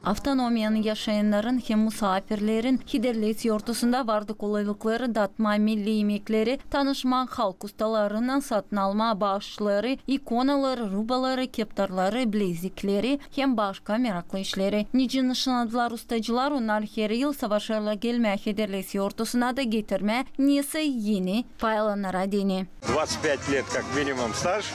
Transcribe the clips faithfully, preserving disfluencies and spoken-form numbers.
Avtonomiyanın yaşayannarın hem musaafirlerin Hederlez yortusunda vardı kolaylıkları datmaa milli imekleri, tanışmaa halk ustalarınnan, satın almaa baaşları, ikonaları, rubaları, keptarları, bilezikleri hem başka meraklı işleri. Nicä nışanadılar ustacılar, onnar her yıl savaşêrlar gelmää Hederlez yortusuna da getirmää nesä eni paylanara deyni. Двадцать пять лет как минимум стаж.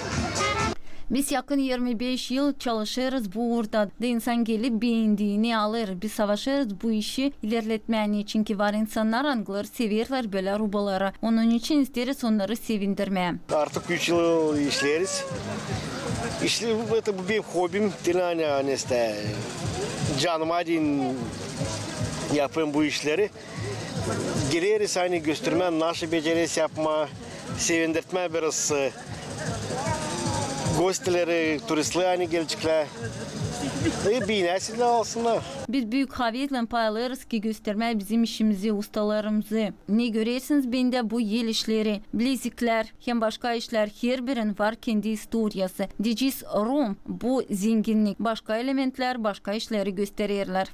Biz yakın irmi beş yıl çalışêrız bu uurda. Da insan gelip beendiini alêr. Biz savaşêrız bu işi ilerletmää, neçin ki var insannar, angıları severlär bölä rubaları. Onun için isteeriz onnarı sevindirmää. Artık üç yıl işleeriz. İşte bu, bu benim hobim. Canıma deyni yapêrım bu işleri. Geleriz, ani göstermää, nasıl becereriz yapmaa, sevindirtmää biraz, e, gostileri, turistleri, ani geleceklär. E, beenersinär, alsınnar. Biz büük haveslän paylanêrız ki göstermää bizim işimizi, ustalarımızı. Ne görersiniz bendä bu el işleri, bileziklär hem başka işlär, herbirin var kendi istoriyası. Deyecez, rom, bu zenginnik. Başka elementlär başka işleri göstererlär.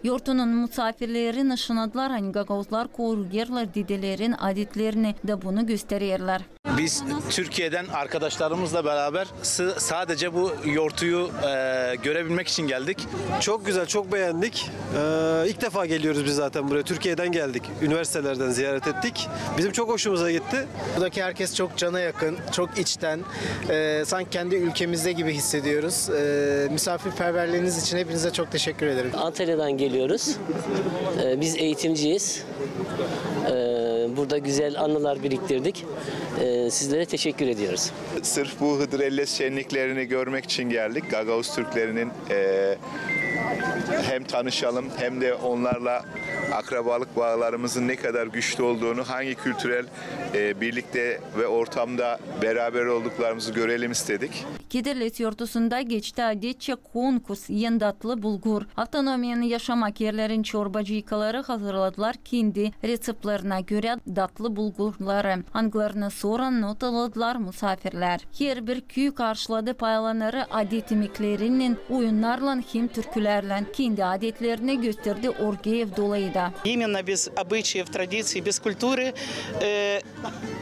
Yortunun musaafirleri nışanadılar, ani gagauzlar koruyêrlar dedelerin adetlerini da bunu göstererlär. Biz Türkiye'den arkadaşlarımızla beraber sı-, sadece bu yortuyu, e, görebilmek için geldik. Çok güzel, çok beğendik. Ee, ilk defa geliyoruz biz zaten buraya. Türkiye'den geldik. Üniversitelerden ziyaret ettik. Bizim çok hoşumuza gitti. Buradaki herkes çok cana yakın, çok içten. Ee, sanki kendi ülkemizde gibi hissediyoruz. Ee, misafirperverliğiniz için hepinize çok teşekkür ederim. Antalya'dan geliyoruz. Ee, biz eğitimciyiz. Ee, burada güzel anılar biriktirdik. Ee, sizlere teşekkür ediyoruz. Sırf bu Hıdırellez şenliklerini görmek için geldik. Gagauz Türklerinin, e, hem tanışalım hem de onlarla akrabalık bağlarımızın ne kadar güçlü olduğunu, hangi kültürel, e, birlikte ve ortamda beraber olduklarımızı görelim istedik. Hederlez yortusunda geçti adetçä konkurs "En datlı bulgur". Avtonomiyanın yaşamak erlerin çorbacıkaları hazırladılar kendi reţeptlerinä görä datlı bulgurları, angılarını sora notaladılar musaafirlär. Herbir küü karşıladı paylanarı adet imeklerinnän, oyunnarlan hem türkülärlän. Kendi adetlerini gösterdi Orgeev dolayı da. Именно без обычаев, традиций, без культуры, э,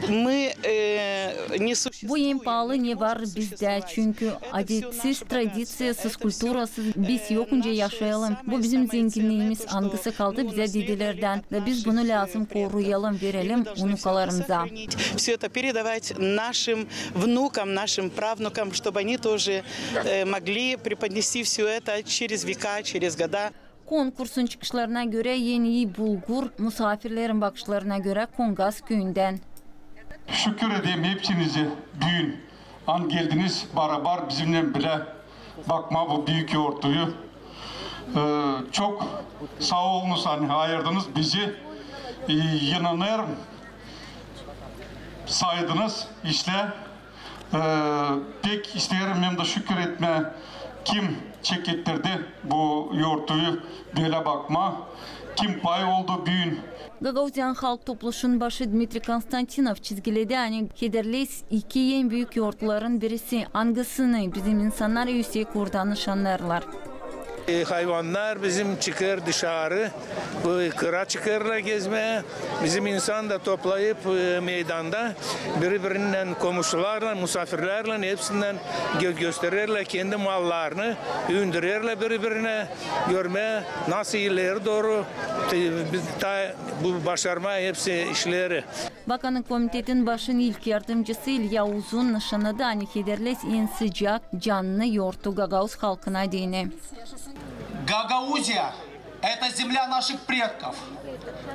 мы, э, не существуем. Bu en paalı ne var bizdä, çünkü adetsiz, tradiţiyasız, kulturasız biz yokunca yaşayalım. Bu bizim zenginniimiz, angısı kaldı bizä dedelerdän, da biz bunu lääzım koruyalım, verelim unukalarımıza. Всё это передавать нашим внукам, нашим правнукам, чтобы они тоже, э, могли преподнести всё это через века, через года. Konkursun çıkışlarına görä, en ii bulgur, musaafirlerin bakışlarına görä, Kongaz küüyündän. Şükür edeyim hepsinizi büün, ani geldiniz barabar bizimnän bilä bakmaa bu büük yortuyu. Ee, çok saa olunuz, ani ayırdınız bizi. Ee, inanêrım, saydınız işlär. Ee, pek isteerim hem dä şükür etmää, kim çekettirdi bu yortuyu bölä bakmaa, kim pay oldu büün. Gagauziyanın halk topluşunun başı Dmitriy Konstantinov çizgiledi, ani Hederlez iki en büük yortuların birisi, angısını bizim insannar üüsek uurda nışanêrlar. E, hayvannar bizim çıkêr dışarı, bu kıra çıkêrlar gezmää. Bizim insan da toplayıp, e, meydanda biri-birinnän, komuşularlan, musaafirlärlän hepsinnän gö-, göstererlär kendi mallarını, üündürerlär biri-birinä, görmää, nasıl ileri dooru, te-, bi-, ta-, bu başarmaa hepsi işleri. Vakanın komitetin başın ilk yardımcısı İlya Uzun nışannadı, ani Hederlez en sıcak, cannı yortu gagauz halkına deyni. Гагаузия — это земля наших предков,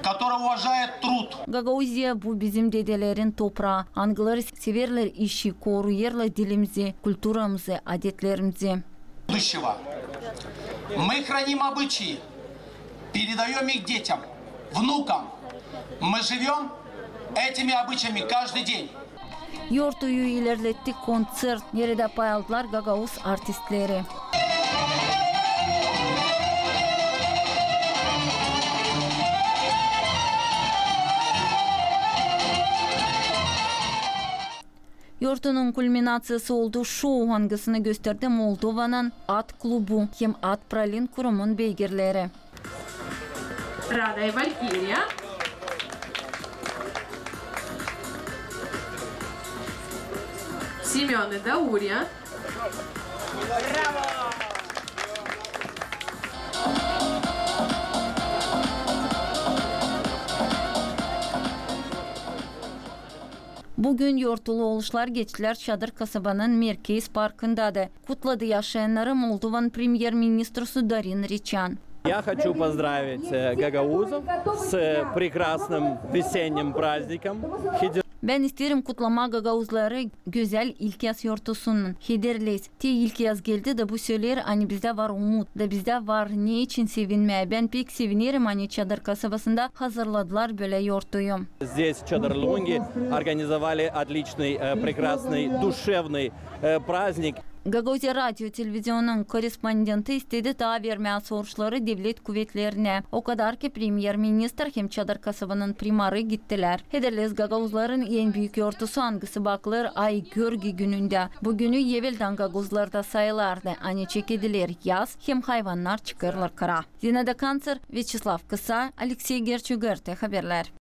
которая уважает труд. Gagauziya, bu bizim dedelerin topraa, angıları severlär işi, koruyêrlar dilimizi, kulturamızı, adetlerimizi. Будущего. Мы храним обычаи, передаём их детям, внукам. Мы живём этими обычаями каждый день. Yortuyu ilerletti konţert, neredä pay aldılar gagauz artistleri. Yortunun kulminaţiyası oldu şou, angısını gösterdi Moldovanın at klubu hem at pralin kurumun beygirleri. Rada i Valkiriya. Simeon i Daurija. Bugün yortulu oluşlar geçtilär Çadır kasabanın merkez parkında da. Kutladı yaşayannarı Moldovanın premyer-ministrası Darin Riçan. Я хочу поздравить, э, гагаузов с прекрасным весенним праздником. Bän isteerim kutlamaa gagauzları gözäl ilkyaz yortusunun. Hederleez, te ilkyaz geldi da bu söleer, ani bizdä var umut, da bizdä var ne için sevinmää. Bän pek sevinerim, ani Çadır kasabasında hazırladılar bölä yortuyu. Здесь, в Чадор-Лунге, организовали отличный, э, прекрасный, душевный, э, праздник. Gagauziya radio televizionunun korrespondenti istedi taa vermää soruşları devlet kuvetlerinä. O kadar ki premyer-ministr hem Çadır kasabanın primarı gittilär. Hederleez, gagauzların en büük yortusu, angısı bakılêr Ay Görgi günündä. Bu günü eveldän gagauzlar da sayêlardı, ani çekedilär yaz hem hayvannar çıkêrlar kıra. Zinaida Kanţer, Vyaçeslav Kısa, Aleksey Gerçi, GRT Haberlär.